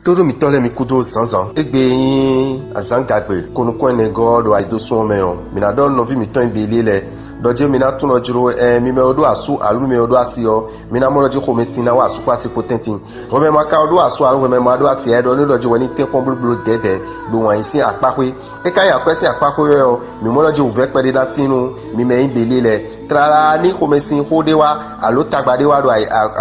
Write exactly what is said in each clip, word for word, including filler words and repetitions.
Tóɖó mǐtɔn lɛ́ɛ mi kúdó zǎnzǎn. Égbé e nyí azǎngagbe konukún ɛnɛgɔ́ ɔ́ ɖo ayidosún ɔ́ mɛ ɔ́, mǐ ná ɖɔ nú nɔví mǐtɔn e bǐ lɛ́ɛ ɖɔ jí mi ná tunwun ɖɔ jló ɛ mi mɛ e ɖó asú alo mi mɛ e ɖó asi ɔ́, mi ná mɔ ɖɔ jí xomɛsin ná wá asú kpó asi kpó tɛ́ntin. Hwɛmɛ ma ka ɖó asú alo hwɛmɛ ma ɖó asi ɛ ɖɔ ní ɖɔ jí wɛ ní tɛ́nkpɔ́n blóbló dɛ̌dɛ̌ ɖo wǎn yí sín akpáxwé. É ka nyí akwɛ́ sín akpáxwé wɛ ɔ́, mǐ mɔ ɖɔ jí wǔvɛ́ kpɛɖé ná tín nú mi mɛ e nyí bělí lɛ́ɛ. Tlala ní xomɛsin xó ɖé wá alo tagba ɖé wá ɖo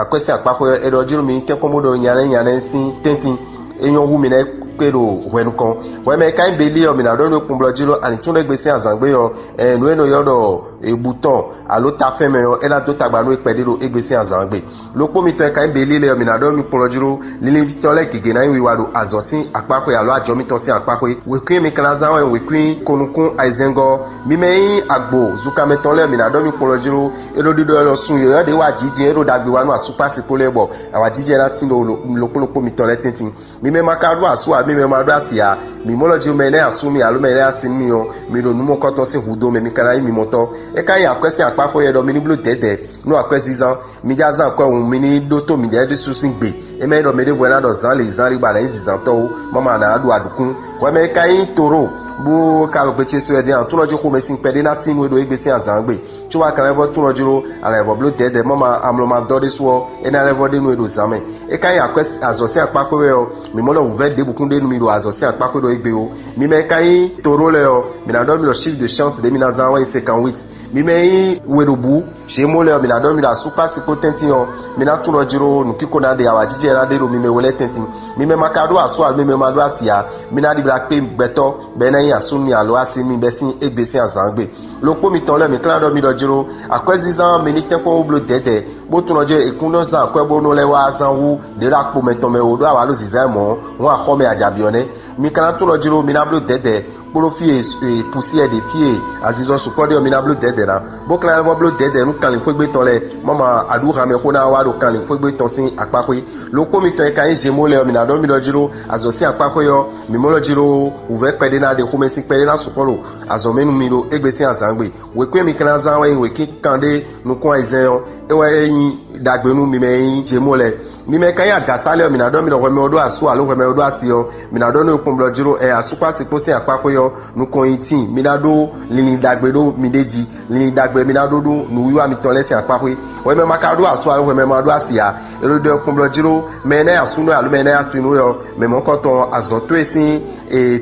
akwɛ́ sín akpáxwé ɔ́, è ɖɔ jí nú mi nyí tɛ́nkpɔ́n bó ɖo nyanɛ́ nyanɛ́ sín tɛ́ntin. É nyɔ́ hú mi ná kpé ɖo hwɛ nukɔn. Hwɛ mɛ e ka nyí bělí ɔ́, mǐ ná ɖɔ nú we kpɔnblɔ jí ɖó anǐtúnɖɛgbé sín azǎngbe ɔ́, nǔ e nɔ ylɔ́ ɖɔ èbú tɔn alo tafɛn mɛ ɔ́, é ná dó tagba nú we kpɛɖé ɖo égbé sín azǎngbe. Lokpó mitɔn e ka nyí bělí lɛ́ɛ ɔ́, mǐ ná ɖɔ mi kplɔ́n jí ɖó linlin mitɔn lɛ́ɛ gěgé ná nyí wiwa ɖo azɔ̌ sín akpáxwé alo ajɔ mitɔn sín akpáxwé. Wěkwín e mi ka ná zán wɛ nyí wěkwín konukún ayizɛ́ngɔ́. Mi mɛ e nyí agbo zukanmɛ tɔn lɛ́ɛ, mǐ ná ɖɔ mi kplɔ́n jí ɖó é ɖó ɖiɖɔ élɔ́ sun yɔ̌yɔ́ ɖě wa jǐ din é ɖo ɖagbe wa nú asúkpási kpó lɛ́ɛ bɔ awǎjijɛ ná tín ɖo lo- lokpó lokpó mitɔn lɛ́ɛ tɛ́ntin. Mi mɛ ma ka ɖó asú ǎ, mi mɛ ma ɖó asi ǎ, mǐ mɔ lɔ jí mɛ e ná nyi asú mi alo mɛ e ná nyi asi nú mi ɔ́, mi ɖo nǔ mɔkɔtɔn sín hudó mɛ, mi ka ná nyí mimɔtɔn. É ka nyí akwɛ́ sín akpáxwé wɛ ɖɔ mi ní bló dɛ̌dɛ̌ nú akwɛ́zínzán. Mi já zán akwɛ́ hǔn, mi ní ɖótó midɛɛ ɖésú sín gbe. É ma nyí ɖɔ mɛ ɖěvo wɛ ná ɖɔ zǎn lě zán lí bɔ a nǎ nyí zǐnzántɔ́ ó, má ma ná ɖu aɖǔkún. Hwɛ mɛ e ka nyí Toro, bó ka ɖo gbe ce se wɛ din, aklúnɔ jí xomɛ sín kpɛɖé ná tín nú we ɖo égbé sín azǎngbe. Có wá ka lɛ́ vɔ́ tunɔ jló, a lɛ́ vɔ́ bló dɛ̌dɛ̌ mɔ ma amlɔ ma dɔ́ ɖésú ɔ́, é ná lɛ́ vɔ́ ɖe nú we ɖo zǎn mɛ. É ka nyí akwɛ́ azɔ̌ sín akpáxwé wɛ ɔ́, mǐ mɔ ɖɔ wǔvɛ́ ɖěbǔ kún ɖe nú mi ɖo azɔ̌ sín akpáxwé ɖo égbé ó. Mi mɛ e ka nyí Toro lɛ́ɛ ɔ́, mǐ ná ɖɔ mi ɖɔ chiffre de chance ɖě mi ná zán wɛ nyí cinquante-huit. Mi mɛ e nyí we ɖo bǔ, Gémeaux lɛ́ɛ ɔ́, mǐ ná ɖɔ mi ɖo asúkpási kpó tɛ́ntin ɔ́, mi ná tunɔ jló nǔkíko ná ɖe awǎjijɛ ná ɖe ɖo mi mɛ we lɛ́ɛ tɛ́ntin. Mi mɛ ma ka ɖó asú alo mi mɛ ma ɖó asi ǎ, mi ná ɖibla kpé gbɛtɔ́, bɔ é ná nyí asú nú mi alo asi nú mi bɛ́ sín égbé sín azǎngbe. Lokpó mitɔn lɛ́ɛ, mǐ ka ná ɖɔ mi ɖɔ jló, akwɛ́zínzán ɔ́, mi ní tɛ́nkpɔ́n wú bló dɛ̌dɛ̌, bó tunɔ jló è kún nɔ́ zán akwɛ́ bó nɔ́ lɛ́ wá zán hú ɖě ɖo akpo mɛtɔn mɛ ó, ɖó awǎ ɖo zǐnzán mɔ̌, hɔn axɔ mɛ ajǎbyɔ́ nɛ́. Mi ka ná tunɔ jló, mi ná bló dɛ̌dɛ̌, kpódó fí e e pusiɛ ɖe fí e azinzɔn sukpɔ́ ɖe ɔ́, mi ná bló dɛ̌dɛ̌ ná, bó ka ná vɔ́ bló dɛ̌dɛ̌ nú kanlin xwégbé tɔn lɛ́ɛ, má ma aɖǔ han mɛ xó ná wá ɖo kanlin xwégbé tɔn sín akpáxwé. Lokpó mitɔn e ka nyí Zemo lɛ́ɛ ɔ́, mi ná ɖɔ mi ɖɔ jí ɖó azɔ̌ sín akpáxwé ɔ́, mi mɔ lɔ jí ɖó wǔvɛ́ kpɛɖé ná ɖe xomɛ sín kpɛɖé ná sukpɔ́ ɖo azɔ̌ mɛ nú mi ɖo égbé sín azǎngbe. Wěkwín e mi ka ná zán wɛ nyí wěkwín kanɖé nukún ayizɛ́n ɔ́, é wɛ nyí ɖagbe nú mi mɛ e nyí Zemo lɛ́ɛ. Mi mɛ e ka nyí agǎsá lɛ́ɛ ɔ́, mǐ ná ɖɔ mi ɖɔ hwɛmɛ ɔ́ ɖó asú alo hwɛmɛ ɔ́ ɖó asi ɔ́, mǐ ná ɖɔ nú we kpɔnblɔ jí ɖó ɛ asúkpási kpó sín akpáxwé ɔ́ nukɔn nyi tíin. Mi ná ɖó linlin ɖagbe ɖó miɖée jí, linlin ɖagbe mi ná ɖó ɖó nǔwiwa mitɔn lɛ́ɛ sín akpáxwé. Hwɛmɛ ma ka ɖó asú alo hwɛmɛ ma ɖó asi ǎ. Elodɛ kpɔnblɔ jí ɖó mɛ e ná nyi asúnɔ alo mɛ e ná nyi asinú ɔ́, mɛ mɔ̌kɔtɔn azɔ̌ towe sín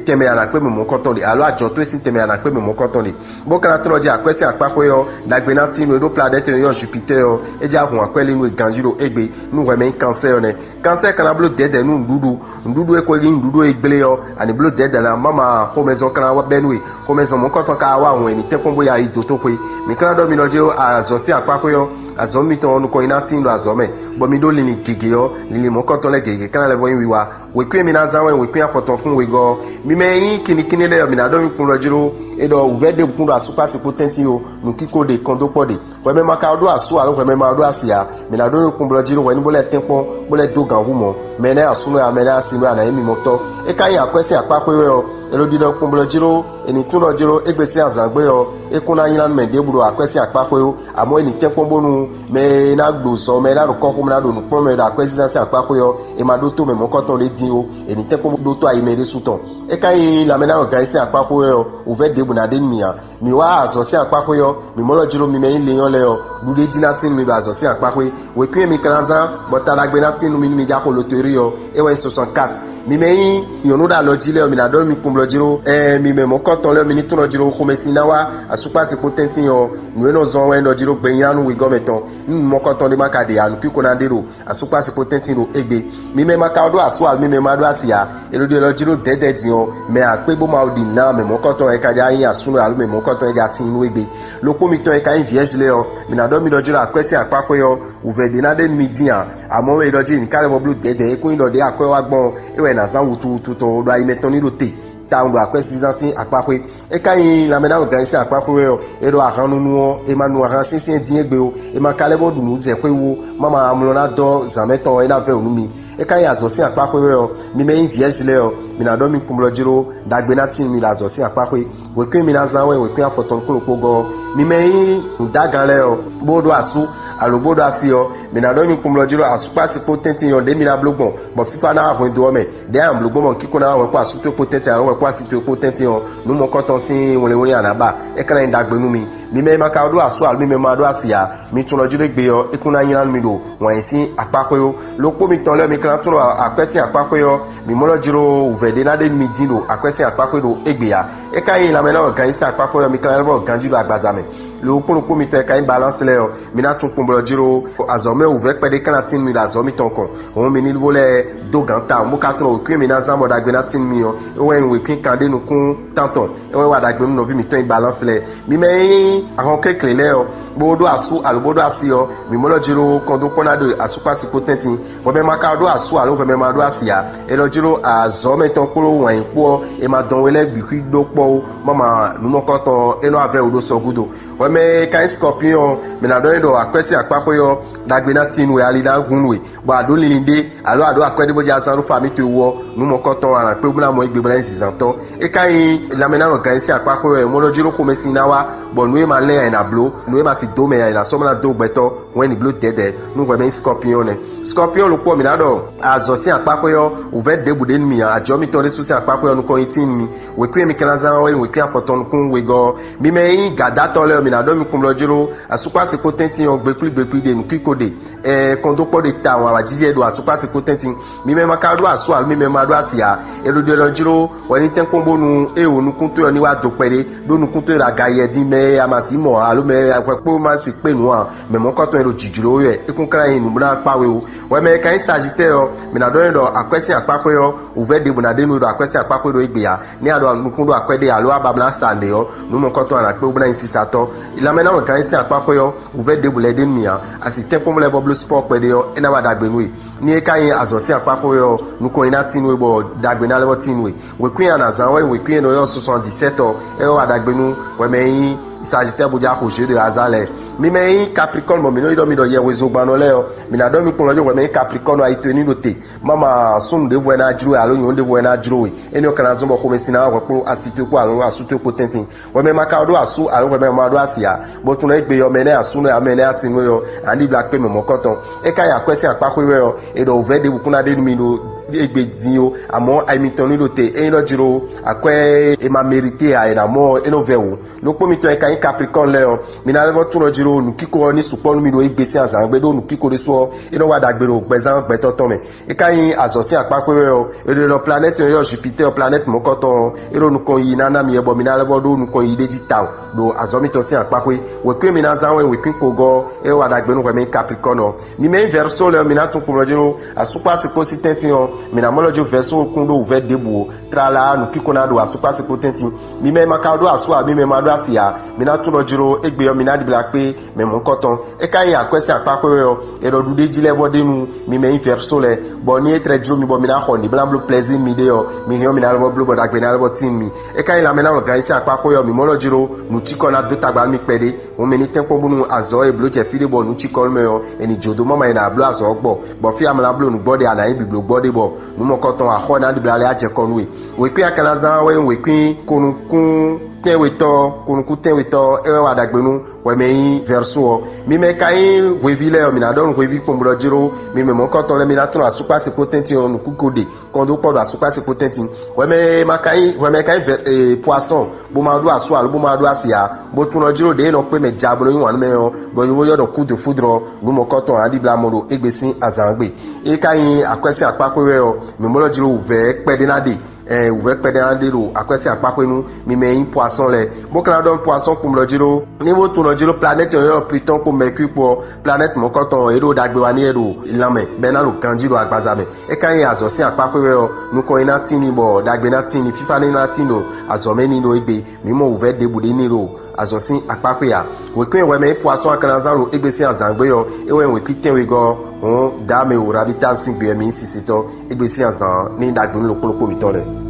tɛnmɛ a nǎ kpé mɛ mɔ̌kɔtɔn ɖe, alo ajɔ towe sín tɛnmɛ a nǎ kpé mɛ mɔ̌kɔtɔn ɖe. Bó ka ná tlɔ́ jí akwɛ́ sín akpáxwé ɔ́, ɖagbe ná tín nú e ɖó planɛ́ti e nɔ ylɔ́ Jupitɛ́ɛ ɔ́, é já hun akwɛ́ lí nú e ganjí ɖo égbé. Nú hwɛ mɛ nyí kansɛ́ ɔ́ nɛ́. Kansɛ́ ka ná bló dɛ̌dɛ̌ nú nǔɖuɖu. Nǔɖuɖu e ko nyí nǔɖuɖu e gblé ɔ́, a nǐ bló dɛ̌dɛ̌ ná má ma xomɛzɔn ka ná bɛ́ nú we. Xomɛzɔn mɔ̌kɔtɔn ka wá hun e ní tɛ́nkpɔ́n bó ya yi dǒtoxwe. Mǐ ka ná ɖɔ mi nɔ jí ɖó azɔ̌ sín akpáxwé ɔ́, azɔ̌ mitɔn ɔ́ nukɔn nyi ná tíin ɖo azɔ̌ mɛ, bɔ mi ɖó linlin gěgé ɔ́, linlin mɔ̌kɔtɔn lɛ́ɛ gěgé ka ná lɛ́ vɔ nyí wiwa. Wěkwín e mi ná zán wɛ wěkwín afɔtɔn fún wegɔ́ ɔ́. Mi mɛ e nyí kinnikínní lɛ́ɛ ɔ́, mi ná ɖɔ mi kplɔ́n jí ɖó é ɖɔ wǔvɛ́ ɖěbǔ kún ɖo asúkpási kpó tɛ́ntin ó, nǔkíko ɖe, kɔndókpɔ́ ɖe. Hwɛmɛ ma ka ɖó asú alo hwɛmɛ ma ɖó asi ǎ, mi ná ɖó nukún blɔ́ jí ɖó hwɛ ní bó lɛ́ tɛ́nkpɔ́n, bó lɛ́ dó gǎn hú mɔ̌. Mɛ e ná nyi asúnɔ ǎ, mɛ e ná nyi asinɔ ǎ, é mi mɔ tɔ́. É ka nyí akwɛ́ sín akpáxwé wɛ ɔ́, è ɖo ɖiɖɔ kpɔ́n blɔ́ jí ɖó, è nǐ tunɔ jí ɖó égbé sín azǎngbe ɔ́, é kún ná nylá nú mɛ ɖěbǔ ɖo akwɛ́ sín akpáxwé ó, amɔ̌ è nǐ tɛ́nkpɔ́n bónú mɛ e ná ɖo zɔ mɛ e ná ɖo kɔ́xomɛ ná ɖo nǔ kplɔ́n mɛ ɖo akwɛ́zínzán sín akpáxwé ɔ́, è ma ɖótó mɛ mɔ̌kɔtɔn ɖé dín ó, è nǐ tɛ́nkpɔ́n ɖótó ayi mɛ ɖésú tɔn. É ka nyí lanmɛnáhɔn gǎn sín akpáxwé wɛ ɔ́, wǔvɛ́ ɖěbǔ ná ɖe nú mì ǎ. Mǐ wá azɔ̌ sín akpáxwé ɔ́, mǐ mɔ lɔ jló mi mɛ nyí leyɔ́n lɛ́ɛ ɔ́, ɖuɖéjí ná tín nú mi ɖo azɔ̌ sín akpáxwé. Wěkwín e mi ka ná zán bɔ ta ɖagbe ná tín nú mi nú mi jɛ axo loterí ɔ́, é wɛ nyí soixante-quatre. Mi mɛ nyí nyɔ̌nu ɖo alɔ jí lɛ́ɛ ɔ́, mi ná ɖɔ nú mi kpɔ́n blɔ́ jló, ɛɛ mi mɛ mɔ̌kɔtɔn lɛ́ɛ ɔ́, mi ní tunɔ jló xomɛsin ná wá asúkpási kpó tɛ́ntin ɔ́, nǔ e nɔ zɔn wɛ nɔ jló gbɛnylá nú wegɔ́ mɛtɔn. Nú nǔ mɔkɔtɔn ɖé ma ka ɖe ǎ, nǔkíko ná ɖe ɖo asúkpási kpó tɛ́ntin ɖo égbé. Mi mɛ ma ka ɖó asú alo mi mɛ ma ɖó asi ǎ, è ɖo ɖe lɔ jí ɖó dɛ̌dɛ̌ din ɔ́, mɛ akpé bó ma ɖi nǎ mɛ mɔ̌kɔtɔn e ka já nyí asúnɔ alo mɛ mɔ̌kɔtɔn e ja sin nú égbé. Lokpó mitɔn e ka nyí vǐɛ́zi lɛ́ɛ ɔ́, mi ná ɖɔ mi ɖɔ jí ɖɔ akwɛ́ sín akpáxwé ɔ́, wǔvɛ́ ɖé ná ɖe nú mi dín ǎ. Amɔ̌ mɛ e ɖɔ jí mi ka lɛ́ vɔ bló dɛ̌dɛ̌, é kún nyí ɖɔ ɖě akwɛ́ wá gbɔn ɔ́, é wɛ è nǎ zán wutuwutu tɔn ɖo ayi mɛtɔn ní ɖo te. Tawun ɖo akwɛ́ zínzán sín akpáxwé. É ka nyí lanmɛnáhɔn gǎn sín akpáxwé wɛ ɔ́, è ɖɔ ahan nunu ɔ́, è ma nu ahan sínsɛ́n dín égbé ó, è ma ka lɛ́ vɔ ɖu nǔ zɛ xwé wú ó, má ma amlɔ ná dɔ́ zǎn mɛ tɔn ɔ́, é ná vɛ́ wǔ nú mi. É ka nyí azɔ̌ sín akpáxwé wɛ ɔ́, mi mɛ e nyí vǐɛ́zi lɛ́ɛ ɔ́, mi ná ɖɔ mi kpɔ́n blɔ́ jí ɖó ɖagbe ná tín nú mi ɖo azɔ̌ sín akpáxwé. Wěkwín e mi ná zán wɛ wěkwín afɔtɔn nukúnnú kpó gɔ́ ɔ́, mi mɛ e nyí nǔdágan lɛ́ɛ ɔ́, bó ɖó asú Alo bó ɖo asi ɔ́, mǐ ná ɖɔ nyi kpɔnblɔ jí ɖɔ asukpási kpó tɛ́ntin ɔ́ ɖě mi ná bló gbɔn, bɔ fífá ná wá hwɛndo ɔ́ mɛ. Ɖěe a nǎ bló gbɔn bɔ kíkó ná wá hwɛ kpó asú towe kpó tɛ́ntin alo hwɛ kpó asi towe kpó tɛ́ntin ɔ́, nǔ mɔ̌kɔtɔn sín wlɛnwlɛn a nǎ ba. É ka ná nyí ɖagbe nú mi. Mi mɛ e ma ka ɖó asú alo mi mɛ ma ɖó asi ǎ, mi tunwun ɖɔ jí ɖé gbe ɔ́, é kún ná nylá nú mi ɖo wǎn yí sín akpáxwé ó. Ɖokpó mitɔn lɛ́ɛ mi ka ná tunwun ɖɔ akwɛ́ sín akpáxwé ɔ́, mǐ mɔ ɖɔ jló wǔvɛ́ ɖé ná ɖe nú mi dín ɖo akwɛ́ sín akpáxwé ɖo égbé ǎ. É ka nyí lanmɛ ná wɛ ganjí sín akpáxwé ɔ́, mi ka ná lɛ́ vɔ ganjí ɖo agbaza mɛ. Lo ɖokpó ɖokpó mitɔn e ka nyí balánsi lɛ́ɛ ɔ́, mi ná tunwun kpɔnbɔ jí ɖó azɔ̌ mɛ wǔvɛ́ kpɛɖé ka ná tín nú mi ɖo azɔ̌ mitɔn kɔn. Hǔn mi ní lɛ́ dó gǎn tawun, bó ka tunwun wěkwín e mi ná zán bɔ ɖagbe ná tín nú mi ɔ́, é wɛ nyí wěkwín kanɖénukún tántɔn, é wɛ wa ɖagbe nú nɔví mǐtɔn e balánsi lɛ́ɛ. Mi mɛ e nyí ahɔnkéklě lɛ́ɛ ɔ́, bó ɖó asú alo bó ɖó asi ɔ́, mǐ mɔ ɖɔ jí ɖó kɔn dó kpɔ́ ná ɖo asú kpó asi kpó tɛ́ntin. Hwɛ mɛ ma ka ɖó asú alo hwɛ mɛ ma ɖó asi ǎ, é nɔ jí ɖó azɔ̌ mɛtɔn kpó wǎn yí kpó ɔ́, è ma dɔn we lɛ́ɛ bǐ xwí ɖó kpɔ́ ó. Mama nǔ mɔ̌kɔtɔn ɔ́, é nɔ wá vɛ́ wǔ ɖó sɔgúdo. Hwɛ mɛ e ka nyí sikɔpíɔn ɔ́, mǐ ná ɖɔ é ɖɔ akwɛ́ sín akpáxwé ɔ́, ɖagbe ná tín nú we, ali ná hun nú we, bɔ a ɖǒ linlin ɖé, alo a ɖǒ akwɛ́ ɖé bó jɛ azán ɖó fami towe wú ɔ́, nǔ mɔ̌kɔtɔn a nǎ kpé bó ná mɔ égbé bó ná nyí zǐnzántɔ́. É ka nyí lanmɛ ná nɔ gǎn nyi sín akpáxwé wɛ mɔ ɖɔ jí ɖó xomɛsin ná wá, bɔ nǔ e ma lɛ́n nya è nǎ bló, nǔ e ma sin dó mɛ nya è nǎ sɔ́ bó ná dó gbɛtɔ́, wɛn ní bló dɛ̌dɛ̌ nú hwɛ mɛ nyí sikɔpíɔn nɛ́. Sikɔpíɔn ɖokpó ɔ́, mǐ ná ɖɔ azɔ̌ sín akpáxwé ɔ́, wǔvɛ́ ɖěbǔ ɖé nú mì ǎ, ajɔ̌ mitɔn ɖésú sín akpáxwé ɔ́ nukɔn nyí tíin nú mi. Wěkwín e mi ka ná zán ɔ́ wɛ nyí wěkwín afɔtɔn nukún wegɔ́ ɔ́. Mi mɛ e nyí gǎdátɔ́ lɛ́ɛ ɔ́, mi ná ɖɔ mi kpɔnblɔ jí ɖó asukpási kpó tɛ́ntin ɔ́ gbe kplí gbe kplí ɖe nǔkíko ɖe, ɛ kɔn dó kpɔ́ ɖe tawun awǎjijɛ ɖo asukpási kpó tɛ́ntin. Mi mɛ ma ka ɖó asú alo mi mɛ ma ɖó asi ǎ, è ɖo ɖiɖɔ jí ɖó wɛ ní tɛ́nkpɔ́n bónú é wǒ nukúntɔ́ ɔ́ ní wá do kpɛɖé, ɖó nukúntɔ́ e ɖo aga yɛ dín mɛ e a ma sǐ mɔ ǎ, alo mɛ e hwɛ kpó ma si kpé nǔ ǎ, mɛ mɔ̌kɔtɔn e ɖo jǐjló we wɛ, é kún ka ná nyí nǔ bó ná kpá we ó. Hwɛ mɛ e ka nyí Sagittɛ́ɛ ɔ́, mǐ ná ɖɔ n'i ɖɔ akwɛ́ sín akpáxwé ɔ́, wǔvɛ́ ɖěbǔ ná ɖe nú we ɖo akwɛ́ sín akpáxwé ɖo égbé ǎ. Ní a ɖo nukún ɖó akwɛ́ ɖé alo a ba mlá sa lě ɔ́, nǔ mɔ̌kɔtɔn a nǎ kpé bó ná nyí sisatɔ́. Lanmɛ ná wɛ gǎn nyi sín akpáxwé ɔ́, wǔvɛ́ ɖěbǔ lɛ́ɛ ɖe nú mì ǎ. A si tɛ́nkpɔ́n lɛ́ɛ bɔ bló sipɔ́ɔ kpɛɖé ɔ́, é ná wa ɖagbe nú we. Ní é ka nyí azɔ̌ sín akpáxwé ɔ́, nukɔn nyi ná tín nú we bɔ ɖagbe ná lɛ́ vɔ tín nú we. Wěkwín e a nǎ zán wɛ nyí wěkwín e nɔ ylɔ́ sɔnsɔn adisɛ́tɔ́, é wɛ wa ɖagbe nú hwɛ mɛ e nyí Sagittɛ́ɛ bó jɛ axo Jeu de hasard lɛ́ɛ. Mi mɛ e nyí Capricorne bɔ mǐ nɔ yi ɖɔ mi ɖɔ yɛhwezogbannɔ lɛ́ɛ ɔ́, mǐ ná ɖɔ mi kplɔ́n jó hwɛ mɛ e nyí Capricorne ayi towe ní ɖo te. Mama súnnu ɖěvo wɛ ná jló we alo nyɔ̌nu ɖěvo wɛ ná jló we. Énɛ́ ɔ́ ka ná zɔ́n bɔ xomɛsin ná wá hwɛ kpló asi towe kpó alo asú towe kpó tɛ́ntin. Hwɛ mɛ ma ka ɖó asú alo hwɛ mɛ ma ɖó asi ǎ, bó tunwun égbe ɔ́ mɛ nɛ́ asú nú alo mɛ nɛ́ asi nú ɔ́, a nǎ ɖibla kpé mɛ mɔ̌kɔtɔn. É ka nyí akwɛ́ sín akpáxwé wɛ ɔ́, è ɖɔ wǔvɛ́ ɖěbǔ kún ná ɖe nú mi ɖo égbé din ó, amɔ̌ ayi mitɔn ní ɖo te. Ényí ɖɔ jló akwɛ́ e ma mérité ǎ è nǎ mɔ ɔ́, é nɔ vɛ wǔ. Ɖokpó mitɔn e ka nyí Capricorne lɛ́ɛ ɔ́, mi ná lɛ́ vɔ tunwun jí ɖó nǔkíko ɔ́ ní sukpɔ́ nú mi ɖo égbé sín azǎn gbe ɖó nǔkíko ɖésú ɔ́, é nɔ wá ɖagbe ɖo gbɛzán gbɛtɔ́ tɔn mɛ. É ka nyí azɔ̌ sín akpáxwé wɛ ɔ́, è ɖɔ ɖɔ planɛ́ti e ylɔ́ Jupitɛ́ɛ ɔ́, planɛ́ti mɔ̌kɔtɔn ɔ́, é ɖo nukɔn yiyi ná ná mi wɛ bɔ mi ná lɛ́ vɔ ɖó nukɔn yiyi ɖé jí tawun ɖo azɔ̌ mitɔn sín akpáxwé. Wěkwín e mi ná zán wɛ nyí wěkwín kogɔ́ ɔ́, é wá ɖagbe nú hwɛ mɛ nyí Capricorne ɔ́. Mi mɛ nyí Verseau lɛ́ɛ ɔ́, mi ná tunwun kplɔ́n jí ɖó asukpási kpó sí tɛ́ntin ɔ́, mi ná mɔ lɔ jó Verseau kún ɖó wǔvɛ́ ɖěbǔ ó. Tlala nǔkíko ná ɖo asukpási kpó tɛ́ntin. Mi mɛ e ma ka ɖó asú ǎ, mi mɛ e ma ɖó asi ǎ, mi ná tunwun jí ɖó égbé ɔ́, mi ná ɖibla kpé mɛ mɔ̌kɔtɔn. É ka nyí akwɛ́ sín akpáxwé wɛ ɔ́, è ɖɔ ɖuɖéjí lɛ́ɛ vɔ ɖe nú mi mɛ nyí Verseau lɛ́ɛ, bɔ ní é tlɛ jló mi bɔ mi ná xɔ nǐblánbló plɛzín miɖée ɔ́, mi hɛn ɔ́ mi ná lɛ́ vɔ bló bɔ ɖagbe ná lɛ́ vɔ tín nú mi. É ka nyí lanmɛ ná wɛ gǎn nyi sín akpáxwé ɔ́, mǐ mɔ lɔ jí ɖó nǔ cikɔ ná dó tagba nú mi kpɛɖé. Hǔn mi ní tɛ́nkpɔ́n bónú azɔ̌ e blǒ jɛ fí ɖé bɔ nǔ cikɔ nú mɛ ɔ́, è nǐ jó dó mɔ mɛ è nǎ bló azɔ̌ ɔ́ gbɔ, bɔ fí e a ma ná bló nǔ gbɔ ɖe a nǎ yi blǐbló gbɔ ɖe bɔ nǔ mɔ̌kɔtɔn axɔ́ ná ɖibla lɛ́ɛ á jɛ kɔ nú we. Wěkwín e a ka ná zán ɔ́ wɛ nyí wěkwín kɔnukún tɛ́nwetɔ́, kɔnukún tɛ́nwetɔ́ é wɛ wa ɖagbe nú hwɛ mɛ e nyí Verseau ɔ́. Mi mɛ e ka nyí hweví lɛ́ɛ ɔ́, mi ná ɖɔ nú hweví kpɔnblɔ jí ɖó mi mɛ mɔ̌kɔtɔn lɛ́ɛ, mi ná tunwun asukpási kpó tɛ́ntin ɔ́ nǔkúko ɖe kɔn dó kpɔ́ ɖo asukpási kpó tɛ́ntin. Hwɛ mɛ e ma ka nyí hwɛ mɛ e ka nyí vɛ- ee, poisson, bó ma ɖó asú alo bó ma ɖó asi ǎ, bó tunwun jí ɖó ɖě e nɔ kpé mɛ ja bó nɔ nyí wǎn nú mɛ ɔ́, bɔ yǒbó ylɔ́ ɖɔ coup de foudre ɔ́, nǔ mɔ̌kɔtɔn ǎ ɖibla mɔ ɖo égbé sín azǎn gbe. É ka nyí akwɛ́ sín akpáxwé wɛ ɔ́, mǐ mɔ lɔ jí ɖó wǔvɛ́ kpɛɖé ná ɖe. Ɛɛ, wǔvɛ́ kpɛɖé ná ɖe ɖo akwɛ́ sín akpáxwé nú mi mɛ e nyí poisson lɛ́ɛ, bó ka ná ɖɔ poisson kpun lɔ jí ɖó. Ní bó tunwun lɔ jí ɖó planɛ́ti ɔ́ ylɔ́ Pluton kpó Mercure kpó ɔ́, planɛ́ti mɔ̌kɔtɔn e ɖo ɖagbe wa n'i wɛ ɖo lanmɛ, bɔ é ná ɖo ganjí ɖo agbaza mɛ. É ka nyí azɔ̌ sín akpáxwé wɛ ɔ́, nukɔn e ná tín n'i bɔ ɖagbe ná tín n'i, fífá ní ná tín ɖo azɔ̌ mɛ n'i ɖo égbé. Mǐ mɔ wǔvɛ́ ɖěbǔ ɖé n'i ɖo azɔ̌ sín akpáxwé ǎ. Wěkwín e hwɛ mɛ e nyí poisson a ka ná zán ɖo égbé sín azǎn gbe ɔ́, é wɛ nyí wěkwín tɛ́nwegɔ́ ɔ́. Hǔn, dǎ mɛ e wǒ ɖo aɖi sín gbe wɛ mi nyí sisitɔ́ égbé sín azǎn ɔ́, ní nyí ɖagbe nú ɖokpó ɖokpó mǐtɔn lɛ́ɛ.